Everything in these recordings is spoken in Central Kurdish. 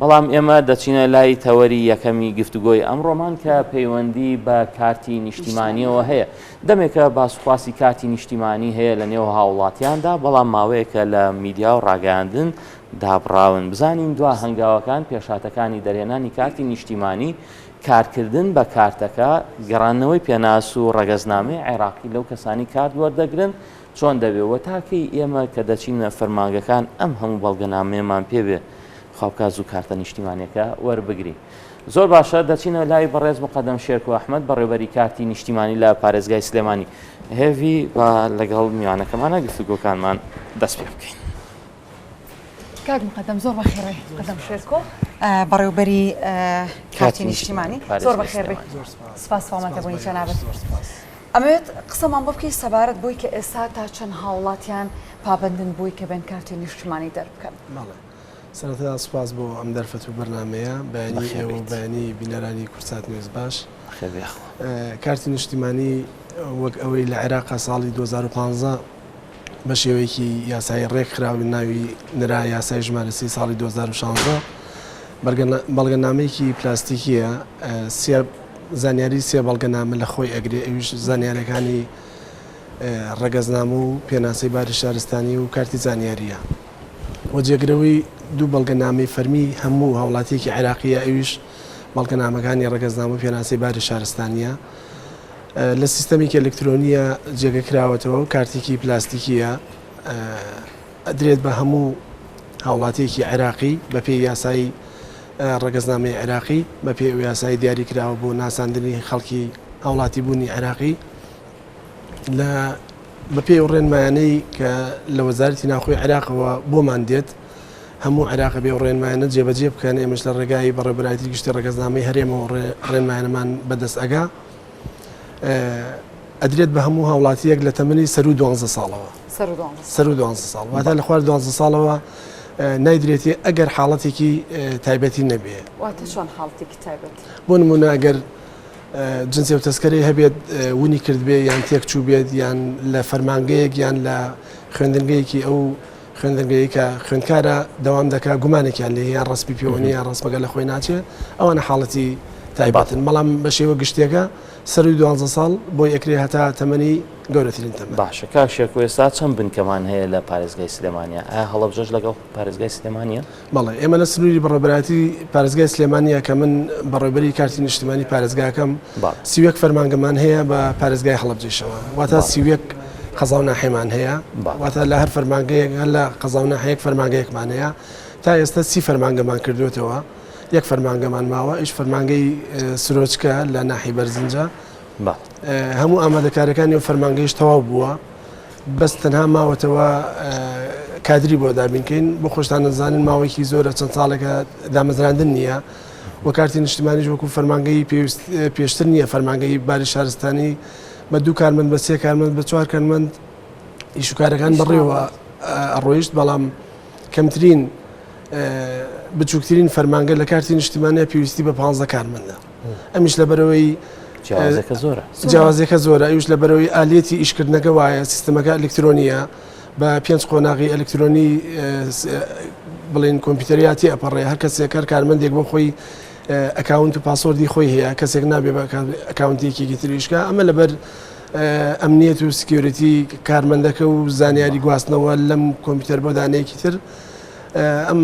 بەڵام ئێمە دەچینە لای تەوەری یەکەمی گفتوگۆی ئەمڕۆمان کە پەیوەندی بە کارتی نیشتیمانیەوە هەیە. دەمێکە باسوخواسی کارتی نیشتیمانی هەیە لە نێو هاوڵاتیاندا، بەڵام ماوەیەکە لە میدیا و ڕاگەیاندن دابڕاون. بزانین دوا هەنگاوەکان، پێشهاتەکانی دەرهێنانی کارتی نیشتیمانی، کارکردن بە کارتەکە، گەڕاندنەوەی پێناس و ڕەگەزنامەی عێراقی لەو کەسانی کارت وەردەگرن چۆن دەبێ و تا کەی ئێمە کە دەچینە فەرمانگەکان ئەم هەموو بەڵگەنامەیەمان پێ بێ خوا بکات زوو کارتە نیشتیمانیەکە وەربگرین. زۆر باشە دەچینە لای بەڕێز مقەدەم شێرکۆ ئەحمەد بەڕێوبەری کارتی نیشتیمانی لە پارێزگای سلێمانی. هێڤی با لەگەڵ میوانەکەمانە گفتوگۆکانمان دەست پێ بکەین. کاک مقەدەم زۆر بەخێربێی. مقەدەم شێرکۆ بەڕێوبەری کارتی نیشتیمانی زۆر بەخێربێی. سپاس بۆ ئامادەبوونی جەنابت. ئەمەوێت قسەمان بۆ بکەی سەبارەت بۆی کە ئێستا تا چەند هاوڵاتیان پابەندن بۆی کە بێن کارتی نیشتیمانی دەربکەن؟ بەڵێ سەرەتا سوپاس بۆ ئەم دەرفەت و بەرنامەیە، بەیانی ئێوە و بەیانی بینەرانی کوردسات نیوز باش. کارتی نیشتیمانی وەک ئەوەی لە عێراقا ساڵی 2015 بە شێوەیەکی یاسایی ڕێکخرا و ناوی نرا یاسای ژمارە سی ساڵی 2016 بەڵگەنامەیەکی پلاستیکیە سێ زانیاری سێ بەڵگەنامە لە خۆی ئەگرێ ئەویش زانیارەکانی ڕەگەزنامە و پێناسەی باری شارستانی و کارتی زانیاریە و جێگرەوەی دوو بەڵگەنامەی فەرمی هەموو هاوڵاتیەکی عێراقیە ئەویش بەڵگەنامەکانی ڕەگەزنامە و پێناسەی باری شارستانیە لە سیستەمێکی ئەلکترۆنیە جێگە کراوەتەوە و کارتێکی پلاستیکیە ئەدرێت بە هەموو هاوڵاتیەکی عێراقی بەپێی یاسای ڕەگەزنامەی عێراقی بەپێی ئەو یاسای دیاری کراوە بۆ ناساندنی خەڵکی هاوڵاتی بوونی عێراقی لە بەپێی ئەو ڕێنمایانەی کە لە وەزارەتی ناوخۆی عێراقەوە بۆمان دێت هەموو عێراق بێ ڕێنمایانە جێبەجێ بکەن ئێمەش لە ڕێگای بەڕێوەبەرایەتی گشتی ڕەگەزنامەی هەرێمەوە ڕێنمایانەمان بەدەست ئەگا ئەدرێت بە هەموو هاوڵاتیەک لە تەمەنی سەروو دوانزە ساڵەوە سەروو دوانزە ساڵ واتە لە خوار دوانزە ساڵەوە نایدرێتی ئەگەر حاڵەتێکی تایبەتی نەبێ واتە چۆن حاڵەتێکی تایبەت بۆ نمونە ئەگەر جنسێ و تەسکەرەی هەبێت ونی کردبێ یان تێک چوو بێت یان لە فەرمانگەیەک یان لە خوێندنگەیەکی ئەو خوێندنگەیەی کە خوێندکارە دەوام دەکا گومانێکیان لێ یان ڕەسمی پێوە نییە یان ڕەسمەکە لە خۆی ناچێ ئەوانە حاڵەتی تایبەتن بەڵام بە شێوە گشتیەکە سەروی دوانزە ساڵ بۆی ئەکرێ هەتا تەمەنی گەورەترین تەمەن. باشە کاک شێرکۆ ئێستا چەند بنکەمان هەیە لە پارێزگای سلێمانیا ئایا هەڵەبجەش لەگەڵ پارێزگای سلێمانیە؟ بەڵێ ئێمە لە سنووری بەڕێوەبەرایەتی پارێزگای سلێمانیە کە من بەڕێوەبەری کارتی نیشتمانی پارێزگاکەم 31 فەرمانگەمان هەیە بە پارێزگای هەڵەبجەیشەوە واتە 31 قەزا و ناحیەمان هەیە واتە لە هەر فەرمانگەیەک هەر لە قەزا و ناحیەیەک فەرمانگەیەکمان هەیە تا ئێستا سی فەرمانگەمان کردوێتەوە یەک فەرمانگەمان ماوە ئیش فەرمانگەی سرۆچکە لە ناحی بەرزنجە هەموو ئامادەکارەکانی و فەرمانگەیش تەواو بووە بەس تەنها ماوەتەوە کادری بۆ دابینکەین بۆ خۆشتان دەزانن ماوەیەکی زۆرە چەند ساڵێکە دامەزراندن نییە و کارتی نیشتمانیش وەکو فەرمانگەی پێویست پێشتر نییە فەرمانگەی باری شارستانی بە دوو کارمەند بە سێ کارمەند بە چوار کارمەند ئیشوکارەکان بەڕێوە ئەڕۆیشت بەڵام کەمترین بچووکترین فەرمانگە لە کارتی نیشتیمانە پێویستی بە پ کارمەندە ئەمیش لەبەرەوەی جیاوازەکە زۆرە جیاوازەکە زۆرە ئەوش لەبەرەوەی ئالیەتی ئیشکردنەکە وایە سیستمەکە ئەلکترۆنیە بە پێنج قۆناغی ئەلکترۆنی بڵین کۆمپیوتەریاتی ئەپەڕێ هەر کەسێک هەر کارمەندێک بۆ خۆی account و password ی خۆی هەیە کەسێک نابێ بە account ێکی تریشکە ئەمە لەبەر ئەمنیەت و security کارمەندەکە و زانیاری گواستنەوە لەم کۆمپیوتەر بۆ دانەیەکی تر ئەم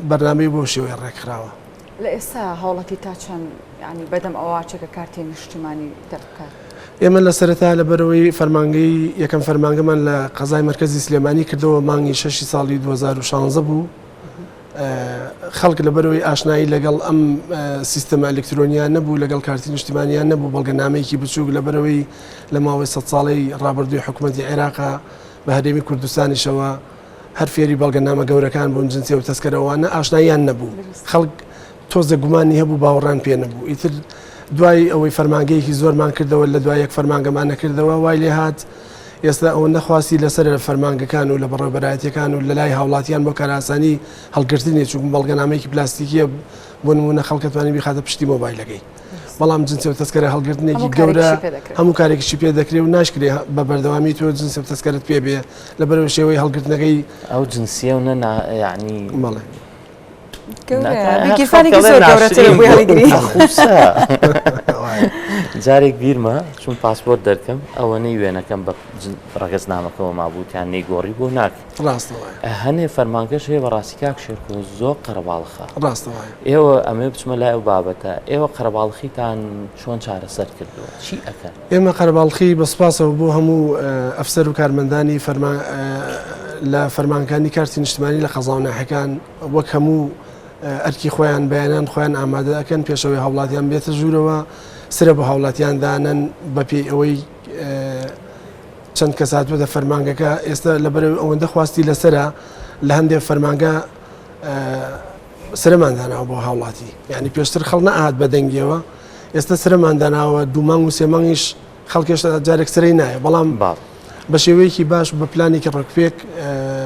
بەرنامەی بۆ شێوەی ڕێکخراوە. لە ئێستا هاوڵاتی تا چەند یانی بەدەم ئەوە چێکە کارتی نیشتیمانی دەربکات؟ ئێمە لە سەرەتا لەبەرەوەی فەرمانگەی یەکەم فەرمانگەمان لە قەزای مەرکەزی سلێمانی کردەوە مانگی شەشی ساڵی 2016 بوو خەڵک لەبەرەوەی ئاشنایی لەگەڵ ئەم سیستەمە ئەلکترۆنیا نەبوو لەگەڵ کارتی نیشتیمانیان نەبوو بەڵگەنامەیەکی بچووک لەبەرەوەی لە ماوەی سە ساڵەی ڕابردووی حکوومەتی عێراقا بە هەرێمی کوردستانیشەوە هەر فێری بەڵگەنامە گەورەکان بوون جنسیە و تەسکەرە ئەوانە ئاشناییان نەبوو خەڵک تۆزێک گومانی هەبوو باوەڕان پێ نەبوو ئیتر دوای ئەوەی فەرمانگەیەکی زۆرمان کردەوە لە دوای یەک فەرمانگەمان نەکردەوە وای لێ هات ئێستا ئەوەندە خواستی لەسەر لە فەرمانگەکان و لە بەڕێوەبەرایەتیەکان و لە لای هاوڵاتیان بۆ کارئاسانی هەڵگرتنی چونکە بەڵگەنامەیەکی پلاستیکیە بۆ نمونە خەڵک توانی بیخاتە پشتی مۆبایلەکەی بەڵام جنسە و تەسکەرە هەڵگرتنێکی گەورە هەموو کارێکیشی پێ دەکرێ و ناشکرێ بە بەردەوامی تۆ جنسە و تەسکەرت پێ بێ لەبەرەوە شێوەی هەڵگرتنەکەی ئەو جنسیە و نە یعنی بەڵێ. گیرفانێکی زۆر گەورەتر بوو هەڵیگری. خوسە جارێک بیرمە چون پاسپۆرت دەرکەم ئەوەنەی وێنەکەم بە ڕەگەزنامەکەەوە مابوو تیان نەیگۆڕی بۆ ناک ڕاستە وایە. هەنێ فەرمانگەش هەیە بەڕاستی کاک شێرکۆ زۆر قەرەباڵخە. ڕاستە وایە. ئێوە ئەمەوێ بچمە لای ئەو بابەتە ئێوە قەرەباڵخیتان چۆن چارەسەر کردووە چی ئەکەن؟ ئێمە قەرەباڵخی بە سوپاسەوە بۆ هەموو ئەفسەر و کارمەندانی فەرمان لە فەرمانگەکانی کارتی نیشتمانی لە قەزا و ناحیەکان وەک هەموو ئەرکی خۆیان بەیانان خۆیان ئامادە ئەکەن پێشەوەی هاوڵاتیان بێتە ژوورەوە سرە بۆ هاوڵاتیان دانەن بەپێی ئەوەی چەند کەس هاتووەتە فەرمانگەکە ئێستا لەبەرەوەی ئەوەندە خواستی لەسرە لە هەندێک فەرمانگە سرەمان داناوە بۆ هاوڵاتی یعنی پێشتر خەڵ نەهات بە دەنگیەوە ئێستا سرەمان داناوە دوو مانگ و سێ مانگیش خەڵکێشتا جارێک سرەی نایە بەڵام بە شێوەیەکی باش بە پلانێکی ڕێکوپێک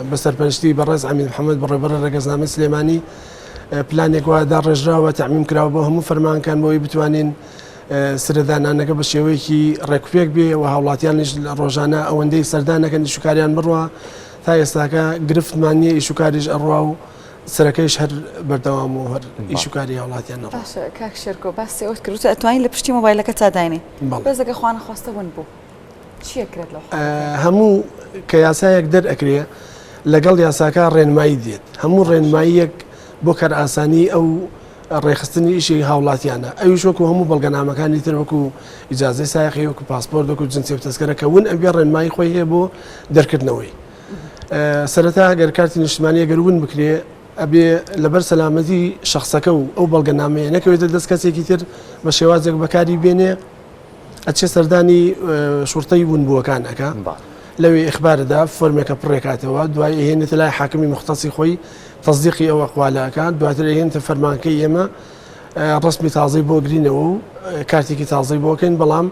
بە سەرپەرشتی بەڕێز عەمید محەممەد بەڕێوەبەری ڕەگەزنامەی سلێمانی پلانێک وا داڕێژراوە تەعمیم کراوە بۆ هەموو فەرمانگەکان بۆ ئەوەی بتوانین سرەدانانەکە بە شێوەیەکی ڕێکوپێک بێ و هاوڵاتیانیش ڕۆژانە ئەوەندەی سەردانەکەن ئیشوکاریان بڕوا تا ئێستاکە گرفتمان نییە ئیشوکاریش ئەڕوا و سەرەکەیش هەر بەردەوام و هەر ئیش و کاری هاوڵاتیان نەڕوا. باشە کاک شێرکۆ باسی ئەوەت کرد وتت ئەتوانی لە پشتی مۆبایلەکەتا داینێی بەڵێ. بەس ئەگەر خوانەخواستە ون بوو چی ئەکرێت لەو حاڵەتەیا؟ هەموو کە یاسایەک دەرئەکرێ لەگەڵ یاساکە ڕێنمایی دێت هەموو ڕێنماییەک بۆ کارئاسانی ئەو ڕێکخستنی ئیشی هاوڵاتیانە ئەویش وەکو هەموو بەڵگەنامەکانی تر وەکو ئیجازەی سایەقی وەکو پاسپۆرت وەکو جنسیە و تەزکەرە کە ون ئەبێ ڕێنمایی خۆی هەیە بۆ دەرکردنەوەی. سەرەتا گەر کارتی نیشتمانی ئەگەر ون بکرێ ئەبێ لەبەر سەلامەتی شخصەکە و ئەو بەڵگەنامەیە نەکەوێتە دەست کەسێکی تر بە شێوازێک بەکاری بێنێ ئەچێ سەردانی شورتەی ونبووەکان ئەکا لەوێ ئیخباردا فۆرمێکە پڕێکاتەوە دوای ئەهێنێتە لای حاکمی مختصی خۆی تەزدیقی ئەو ئەقوالە ئەکات دواتر ئەهێنێتە فەرمانکەی ئێمە ڕسمی تازەی بۆ گرینەوە و کارتێکی تازەی بۆکەین بەڵام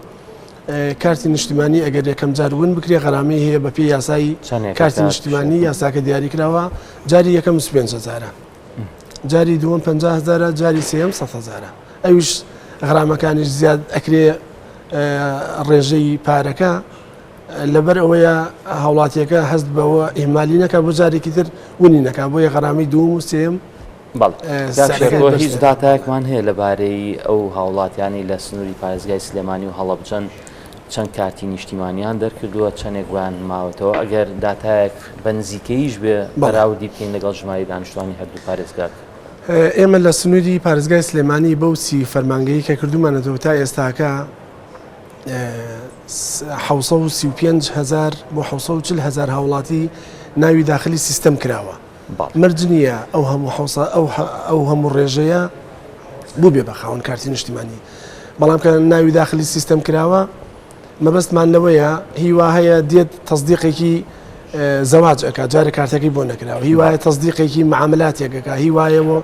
کارتی نیشتیمانی ئەگەر یەکەم جار ون بکرێ غەرامەی هەیە بە پێی یاسای کارتی نیشتیمانی یاساکە دیاری کراوە جاری یەکەم 25 هزارە جاری دووەم 50 هزارە جاری سێم 100 هزارە ئەویش غرامەکانیش زیاد ئەکرێ ڕێژەی پارەکە لەبەر ئەوەیە هاوڵاتیەکە هەست بەوە ئیهمالی نەکە بۆ جارێکی تر ونی نەکا بۆیە غەرامی دووەم و سێم بەڵێ کاک شێرکۆ هیچ داتایەکمان هەیە لەبارەی ئەو هاوڵاتیانەی لە سنووری پارێزگای سلێمانی و هەڵەبجەن چەند کارتی نیشتیمانیان دەرکردووە چەندێک بۆیان ماوەتەوە ئەگەر داتایەک بە نزیکەییش بێ بەراوردی بکەین لەگەڵ ژمارەی دانیشتوانی هەردوو پارێزگاکە. ئێمە لە سنووری پارێزگای سلێمانی بەو سی فەرمانگەی کە کردومانەتەوە تا ئێستاکە 635 هزار بۆ 640 هزار هاوڵاتی ناوی داخلی سیستەم کراوە. مەرج نییە ئەو هەموو حوسە ئەو ئەو هەموو ڕێژەیە بووبێ بە خاوەن کارتی نیشتیمانی بەڵام کە ناوی داخلی سیستەم کراوە مەبەستمان لەوەیە هیوا هەیە دێت تەصدیقێکی زەواج ئەک جارە کارتەکەی بۆ نەکراوە هیوایە تەصدیقێکی معاملاتێکەکە هیوایەوە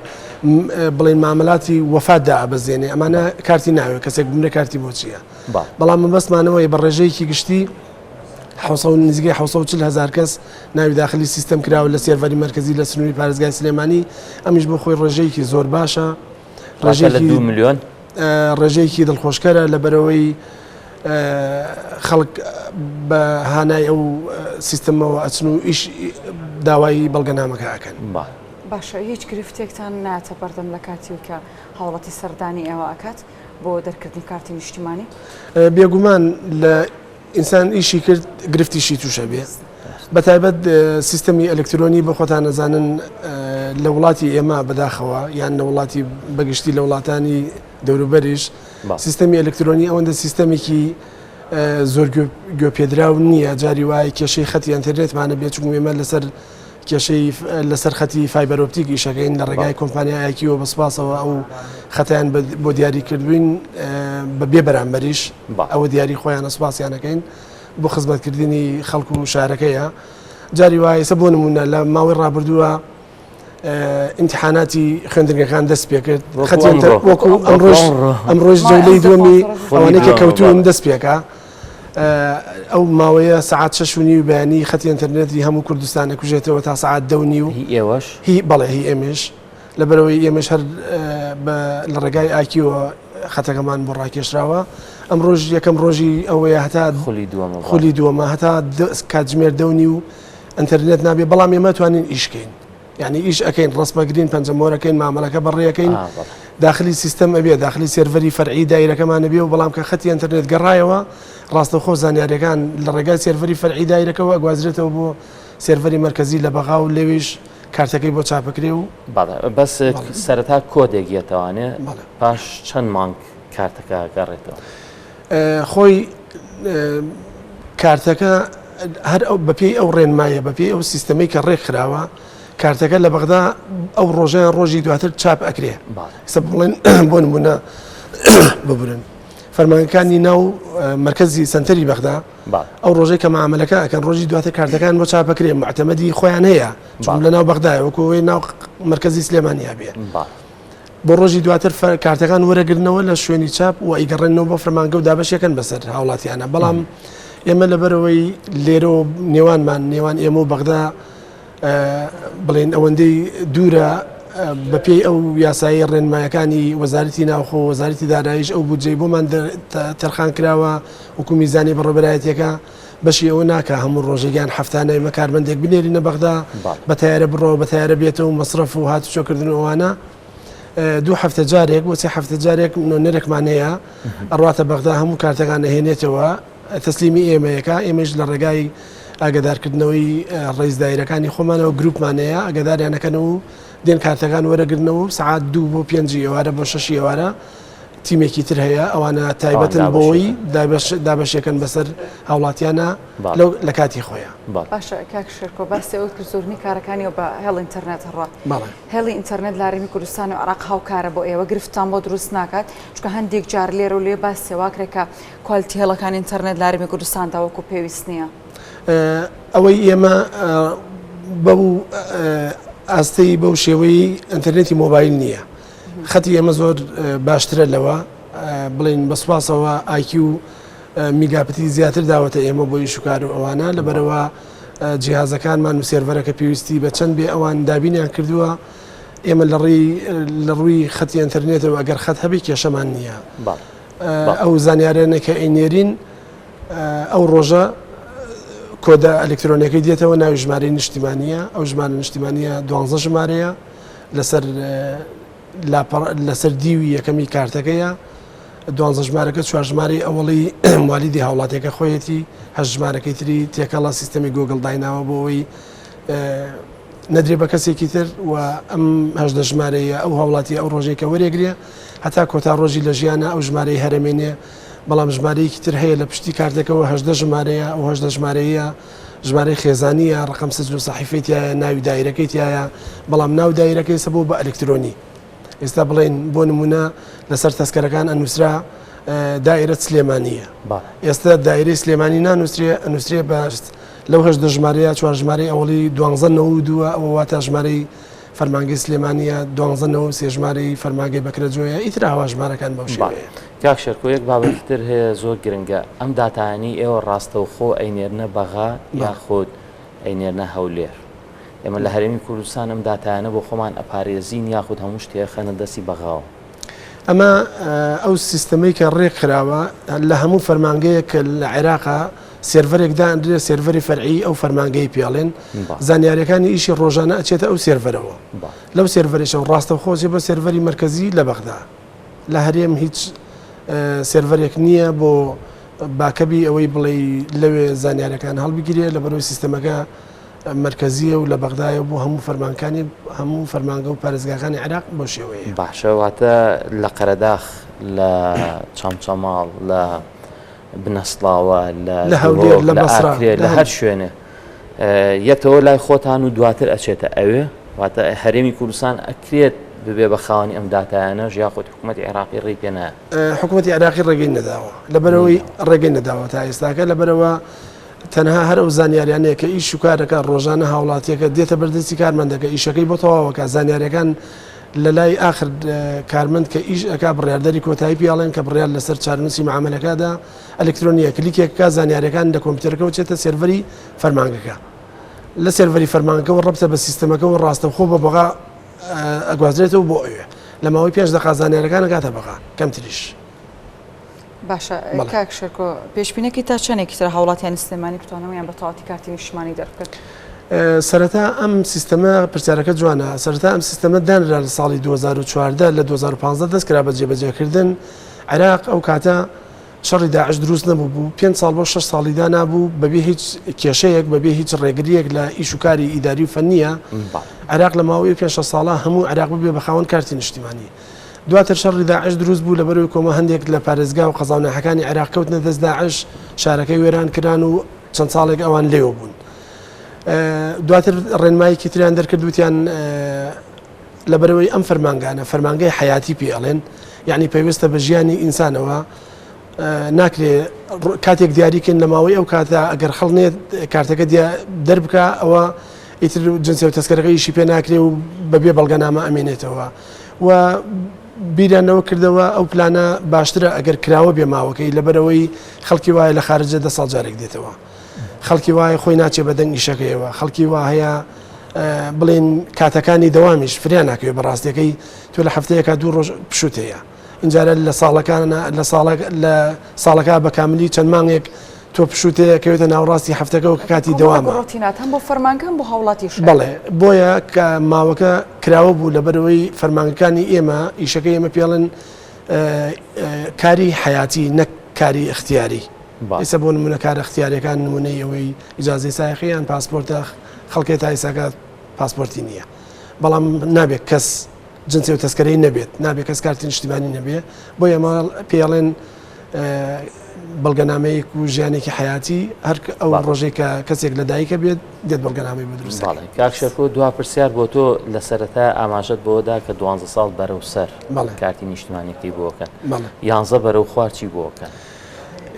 بڵێن معاملاتی وەفات دا ئەبەزێنێ ئەمانە کارتی ناوێت کەسێک بمرێ کارتی بۆ چییە بەڵام مەبەستمانەوەی بە ڕێژەیەکی گشتی نزیکەی 740 هەزار کەس ناوی داخلی سیستەم کراوە لە سێرڤەری مەرکەزی لە سنووری پارێزگای سلێمانی ئەمیش بۆ خۆی ڕێژەیەکی زۆر باشە ڕێژەیەکی 2 ملیۆن ڕێژەیەکی دڵخۆشکەرە لەبەرەوەی خەڵک بە هانای ئەو سیستەمەوە ئەچن و ئیش داوای بەڵگەنامەکە ئەکەن. باشە هیچ گرفتێکتان ناتە بەردەم لە کاتی کە هاوڵاتی سەردانی ئێوە ئەکات بۆ دەرکردنی کارتی نیشتیمانی؟ بێگومان لە ئینسان ئیشی کرد گرفتیشی تووشە بێ بە تایبەت سیستەمی ئەلکترۆنی بە خۆتان نەزانن لە وڵاتی ئێمە بەداخەوە یان لە وڵاتی بەگشتی لە وڵاتانی دەوروبەریش سیستەمی ئەلکترۆنی ئەوەندە سیستەمێکی زۆر گوێپێدراو نییە جاری وایە کێشەی خەتی ئەتەرنێتمانە بێ چونکە ئێمە لەسەر کێشەی لەسەر خەتی fiber optic ئیشەکەین لە ڕێگای کۆمپانیایەکیەوە بە سپاسەوە ئەو خەتیان بۆ دیاری کردوین بە بێ بەرامبەریش ئەوە دیاری خۆیانە سپاسیانەکەین بۆ خزمەتکردنی خەڵک و شارەکەیە جاری وایە بۆ نمونە لە ماوەی ڕابردووە ئیمتحاناتی خوێندنگەکان دەست پێکرد وەکو ئەمڕۆژ ئەمڕۆژ جەولەی دووەمی ئەوانەی کە کەوتون دەست پێکا ئەو ماوەیە سەعات شەش و نیو بەیانی خەتی ئینتەرنێتی هەموو کوردستان ئەکوژێتەوە تا سەعات دە و نیو. هی ئێوەش؟ هی بەڵێ هی ئێمەش لەبەرئەوەی ئێمەش هەر بە لە ڕێگای ئاکیوە خەتەکەمان بۆ ڕاکێشراوە ئەمڕۆژ یەکەم ڕۆژی ئەوەیە هەتا خولی دووەمە خولی دووەمە هەتا کاتژمێر دە و نیو ئینتەرنێت نابێ بەڵام ئێمە توانین ئیشکەین. یعنی ئیش ئەەکەین ڕسمەگرین پەنجەمۆرەکەین مامەلەکە بەڕێەکەین داخلی سیستەم ئەبێ داخلی سێرڤەری فەرعی دایرەکەمان ئەبێ و بەڵام کە خەتی ئەنتەرنێت گەڕایەوە ڕاستەوخۆ زانیاریەکان لە ڕێگای سێرڤەری فەرعی دایرەکەوە ئەگوازرێتەوە بۆ سێرڤەری مەرکەزی لە بەغا و لەوێیش کارتەکەی بۆ چاپەکرێ و بەڵێ بەس سەرەتا کۆدێک یەتەوانێ پاش چەند مانگ کارتەکە گەڕێتەوە؟ خۆی کارتەکە هەر ئەو بەپێی ئەو ڕێنمایە بەپێی ئەو سیستەمەی کە ڕێکخراوە کارتەکە لە بەغدا ئەو ڕۆژەیان ڕۆژی دواتر چاپ ئەکرێ سە بڵێن بۆ نمونە ببرن فەرمانەکانی ناو مرکزی سنتەری بەغدا ئەو ڕۆژەی کە معاملەکە ئەکەن ڕۆژی دواتر کارتەکان بۆ چاپەکرێ معتەمەدی خۆیان هەیە چون لە ناو بەغدایە وەکەوەی ناو مرکزی سلێمانیا بێ بۆ ڕۆژی دواتر کارتەکان وەرەگرنەوە لە شوێنی چاپ و ئەیگەڕێنەوە بۆ فەرمانگە و دابەشەکەن بەسەر هاوڵاتیانە بەڵام ئێمە لەبەرەوەی لێرەوە نێوانمان نێوان ئێمە و بەغدا بڵێن ئەوەندەی دوورە بەپێی ئەو یاسایی ڕێنمایەکانی وەزارەتی ناوخۆ وەزارەتی داراییش ئەو بودجەی بۆمان تەرخان کراوە وەکو میزانی بەڕێوەبەرایەتیەکە بەشی ئەوە ناکە هەموو ڕۆژێکیان هەفتانە ئێمە کارمەندێک بنێرینە بەغدا بە تایرە بڕەوە بە تایرە بێتەوە مەسرەف و هاتوچۆکردن و ئەوانە دوو هەفتە جارێک بۆ سێ هەفتە جارێک نۆنەرێکمان هەیە ئەڕاتە بەغدا هەموو کارتەکان ئەهێنێتەوە تەسلیمی ئێمەیەکە ئێمەش لە ڕێگای ئاگدارکردنەوەی ڕیز دایرەکانی خۆمانەوە گروپمان هەیە ئاگداریانەکەن و دێن کارتەکان وەرەگرنەوە و سەعات دوو بۆ پێنجی ئێوارە بۆ شەشی ئێوارە تیمێکی تر هەیە ئەوانە تایبەتن بۆی دابەشێکن بەسەر هاوڵاتیانە لە کاتی خۆیان. باشە کاک شێرکۆ باسی ئەوەت کرد زۆرینەی کارەکانیەوە بە هێڵ ئینتەرنێت ڕا هێڵی ئینتەرنێت لە هەرێمی کوردستان و عێراق هاوکارە بۆ ئێوە گرفتتان بۆ دروست ناکات چونکە هەندێک جار لێرە و لێ باسی واکرێت کە quality هێڵەکانی ئینتەرنێت لە هەرێمی کوردستاندا وەکو پێویست نییە. ئەوەی ئێمە بەو ئاستەی بەو شێوەی ئینتەرنێتی مۆبایل نییە خەتی ئێمە زۆر باشترە لەوە بڵین بە سوپاسەوە ئایکی و میگاپتی زیاتر داوەتە ئێمە بۆ ئیشوکار و ئەوانە لەبەرەوە جیهازەکانمان و سێرڤەرەکە پێویستی بە چەند بێ ئەوان دابینیان کردووە ئێمە لە ڕێی لە ڕووی خەتی ئینتەرنێتەوە ئەگەر خەت هەبێ کێشەمان نییە ئەو زانیارانە کە ئەینێرین ئەو ڕۆژە کۆدە ئەلکترۆنیەکەی دێتەوە ناوی ژمارەی نیشتیمانیە ئەو ژمارە نیشتیمانیە دوانزە ژمارەیە لەسەر لەسەر دیوی یەکەمی کارتەکەیە دوانزە ژمارەکە چوار ژمارەی ئەوەڵی موالیدی هاوڵاتیەکە خۆیەتی هەشت ژمارەکەی تری تێکەڵە سیستەمی گۆگڵ دایناوە بۆ ئەوەی نەدرێ بە کەسێکی تر و ئەم 18 ژمارەیە ئەو هاوڵاتی ئەو ڕۆژێک کە وەرێگرێ هەتا کۆتا ڕۆژی لە ژیانە ئەو ژمارەی هەرەمێنێ بەڵام ژمارەیەکی تر هەیە لە پشتی کارتەکەەوە 18 ژمارەیە ئەو 18 ژمارەیە ژمارەی خێزانیە ڕقم سجل و سەحیفەی تایە ناوی دایرەکەی تایە بەڵام ناو دایرەکەی سەبوو بە ئەلکترۆنی ئێستا بڵێن بۆ نمونە لەسەر تەسکەرەکان ئەنووسرا دایرە سلێمانیە ئێستا دایرەی سلێمانی نانووسرێ ئەنووسرێ بە لەو 18 ژمارەیە چوار ژمارەی ئەوەڵی دوانزە نەوە دووە ئەوە واتە ژمارەی فەرمانگەی سلێمانیە دوانزە نەوە سێ ژمارەی فەرمانگەی بەکرەجۆیە ئیتر ئاوا ژمارەکان بەو شێوەیە. کاک شێرکۆ یەک بابەتی تر هەیە زۆر گرنگە ئەم داتایانەی ئێوە ڕاستەوخۆ ئەینێرنە بەغا یاخود ئەینێرنە هەولێر ئێمە لە هەرێمی کوردستان ئەم داتایانە بۆ خۆمان ئەپارێزین یاخود هەموو شتێ خەنە دەستی بەغاوە؟ ئەمە ئەو سیستەمەی کە ڕێکخراوە لە هەموو فەرمانگەیەک کە لە عێراقا سێرڤەرێک دانرێ سێرڤەری فەرعی ئەو فەرمانگەی پێڵێن زانیاریەکانی ئیشی ڕۆژانە ئەچێتە ئەو سێرڤەرەوە لەو سێرڤەرێشەوە ڕاستەوخۆ ئەچێ بۆ سێرڤەری مەرکەزی لە بەغدا لە هەرێم هیچ سێرڤەرێک نییە بۆ backup ی ئەوەی بڵێ لەوێ زانیارەکان هەڵبگیرێ لە بەرەوەی سیستەمەکە مەرکەزیە و لە بەغدایە بۆ هەموو فەرمانکانی هەموو فەرمانگە و پارێزگاکانی عێراق بەو شێوەیە. باشە واتە لە قەرەداخ لە چەمچەماڵ لە بنەسڵاوە لە لە هەولێر لە بەسرا ئاکرێ لە هەر شوێنێ یەتەوە لای خۆتان و دواتر ئەچێتە ئەوێ واتە هەرێمی کوردستان ئەکرێت ببێ بە خاوەنی ئەم داتایانەش یاخود حکوومەتی عێراقی ڕێی پێ نایە؟ حکوومەتی عێراقی ڕێگەی نەداوە لەبەرەوەی ڕێگەی نەداوە تا ئێستاکە لەبەرەوە تەنها هەر ئەو زانیاریانەیە کە ئیش و کارەکە ڕۆژانە هاوڵاتیەکە دێتە بەردەستی کارمەندەکە ئیشەکەی بۆ تەواوەکە زانیاریەکان لە لای ئاخر کارمەند کە ئیش ئەکا بڕیاردەری کۆتایی پیاڵێن کە بڕیار لەسەر چارەنووسی معامەلەکەدا ئەلکترۆنیە کلیکێک بکا زانیاریەکان لە کۆمپیوتەرەکەوە چێتە سێرڤەری فەرمانگەکە لە سێرڤەری فەرمانگەکەوە ڕەبتە بە سیستەمەکەوە ڕاستەوخۆ بە بەغا ئەگوازرێتەوە بۆ ئەوێ لە ماوەی پێنج دەقا زانیارەکان ئەگاتە بەغا کەمتریش. باشە کاک شێرکۆ پێشبینەکەی تا چەندێکی تر هاوڵاتیانی سلێمانی بتوانن یان بە تەواوەتی کارتی نیشتمانی دەربکەن؟ سەرەتا ئەم سیستەمە پرسیارەکە جوانە سەرەتا ئەم سیستەمە دانرا لە ساڵی 2014 لە 2015 دەست کرا بە جێبەجێکردن عێراق ئەو کاتە شەڕی داعش دروست نەبوو بوو پێنج ساڵ بۆ شەش ساڵی دانابوو بەبێ هیچ کێشەیەک بەبێ هیچ ڕێگریەک لە ئیش و کاری ئیداری و فەنیە عێراق لە ماوەی پێنج شەش ساڵە هەموو عێراق ببێ بە خاوەن کارتی نیشتیمانی دواتر شەڕی داعش دروست بوو لەبەرەوەی کۆمە هەندێک لە پارێزگا و قەزا و ناحەکانی عێراق کەوتنە دەست داعش شارەکەی وێران کران و چەند ساڵێک ئەوان لێوە بوون دواتر ڕێنمایەکی تریان دەرکرد وتیان لەبەرەوەی ئەم فەرمانگانە فەرمانگەی حیاتی پێ ئەڵێن یعنی پەیوەستە بە ژیانی ئینسانەوە ناکرێ کاتێک دیاریکن لە ماوەی ئەو کاتە ئەگەر خەڵ نێت کارتەکە دەربکە ئەوە ئیتر جنسی و تەسکەرەکە ئیشی پێ ناکرێ و بەبێ بەڵگەنامە ئەمێنێتەوە و بیریان لەوە کردەوە ئەو پلانە باشترە ئەگەر کراوە بێ ماوەکەی لەبەرەوەی خەڵکی وایە لە خارجە دە ساڵ جارێک دێتەوە خەڵکی وایە خۆی ناچێ بە دەنگ ئیشەکەیەوە خەڵکی وا هەیە بڵێن کاتەکانی دەوامیش فریا ناکەوێت بە ڕاستیەکەی تۆ لە هەفتەیەکە دوو ڕۆژ پشوت هەیە ئینجارە لە ساڵەکانە لە ساڵە لە ساڵەکە بە کاملی چەند مانگێک تۆ پشوت هەیە کەوێتە ناوەڕاستی هەفتەکەەوە کە کاتی دەوامە. ڕۆتینات هەم بۆ فەرمانگە هەم بۆ هاوڵاتیش هەیە. بەڵێ بۆیە کە ماوەکە کراوە بوو لەبەرئەوەی فەرمانگەکانی ئێمە ئیشەکەی ئێمە پێڵن کاری حەیاتی نەک کاری ئیختیاری ئێستا بۆ نمونە کارە ئیختیاریەکان نمونەی ئەوەی ئیجازەی سایەقی یان پاسپۆرتە خەڵکێ تا ئیساکە پاسپۆرتی نییە بەڵام نابێت کەس جنسی و تەسکەرەی نەبێت نابێت کەس کارتی نیشتیمانی نەبێ بۆیە ئەمە پێڵێن بەڵگەنامەیەک و ژیانێکی حەیاتی هەر ئەو ڕۆژێک کە کەسێک لە دایکە بێت دێت بەڵگەنامەی بۆ دروست بەڵێ کاک شێرکۆ دوا پرسیار بۆ تۆ لە سەرەتا ئاماژەت بەوەدا کە دوانزە ساڵ بەرەو سەر کارتی نیشتمانیەکەی بۆکەن یانزە بەرەو خوار چی بۆکەن؟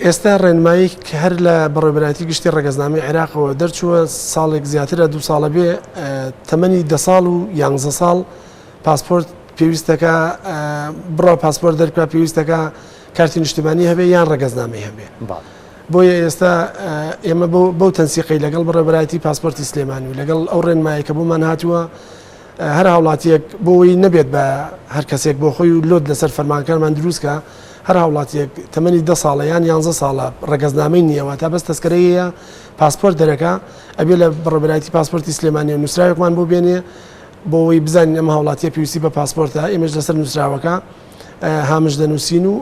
ئێستا ڕێنمایی هەر لە بەڕێوەبەرایەتی گشتی ڕەگەزنامەی عێراقەوە دەرچووە ساڵێک زیاترە دوو ساڵە بێ تەمەنی دە ساڵ و یانزە ساڵ پاسپۆرت پێویستەکە بڕا پاسپۆرت دەرکا پێویستەکە کارتی نیشتمانی هەبێ یان ڕەگەزنامەی هەبێ بۆیە ئێستا ئێمە بەو تەنسیقی لەگەڵ بەڕێوەبەرایەتی پاسپۆرتی سلێمانی و لەگەڵ ئەو ڕێنمایە کە بۆمان هاتووە هەر هاوڵاتیەک بۆی نەبێت بە هەر کەسێک بۆ خۆی و load لەسەر فەرمانکانمان دروستکە هەر هاوڵاتیەک تەمەنی دە ساڵە یان یانزە ساڵە ڕەگەزنامەی نییەوە تا بەس تەسکەرەی هەیە پاسپۆرت دەرەکە ئەبێ لە بەڕێوەبەرایەتی پاسپۆرتی سلێمانی نووسراوێکمان بۆ بێنێ بۆ ئەوەی بزانین ئەم هاوڵاتیە پێویستی بە پاسپۆرتە ئێمەش لەسەر نووسراوەکە هامش دەنووسین و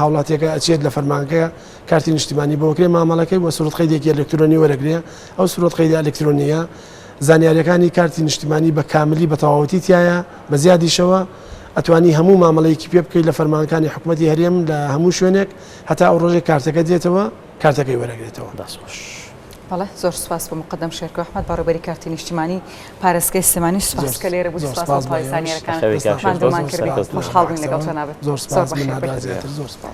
هاوڵاتیەکە ئەچێت لە فەرمانگە کارتی نیشتیمانی بۆ کرێ مامەڵەکەی وە سورەت قەیدێکی ئەلکترۆنی وەرەگرێ ئەو سورەت قەیدە ئەلکترۆنیە زانیاریەکانی کارتی نیشتیمانی بە کاملی بە تەواوەتی تایە بە زیادیشەوە ئەتوانی هەموو مامەڵەیەکی پێ بکەیت لە فەرمانەکانی حکوومەتی هەرێم لە هەموو شوێنێک هەتا ئەو ڕۆژێک کارتەکە دێتەوە کارتەکەی وەرەگرێتەوە. دەست خۆش. بەڵێ زۆر سوپاس بۆ مقدم شێرکۆ ئەحمەد بەڕێوبەری کارتی نیشتیمانی پارێزگای سلێمانی سوپاس کە لێرە بووی سوپاس بۆ تەواوی زانیاریەکانت ماندوومان کردی خۆشحاڵ بووین لەگەڵ جەنابت زۆر سوپاس زۆر سوپاس.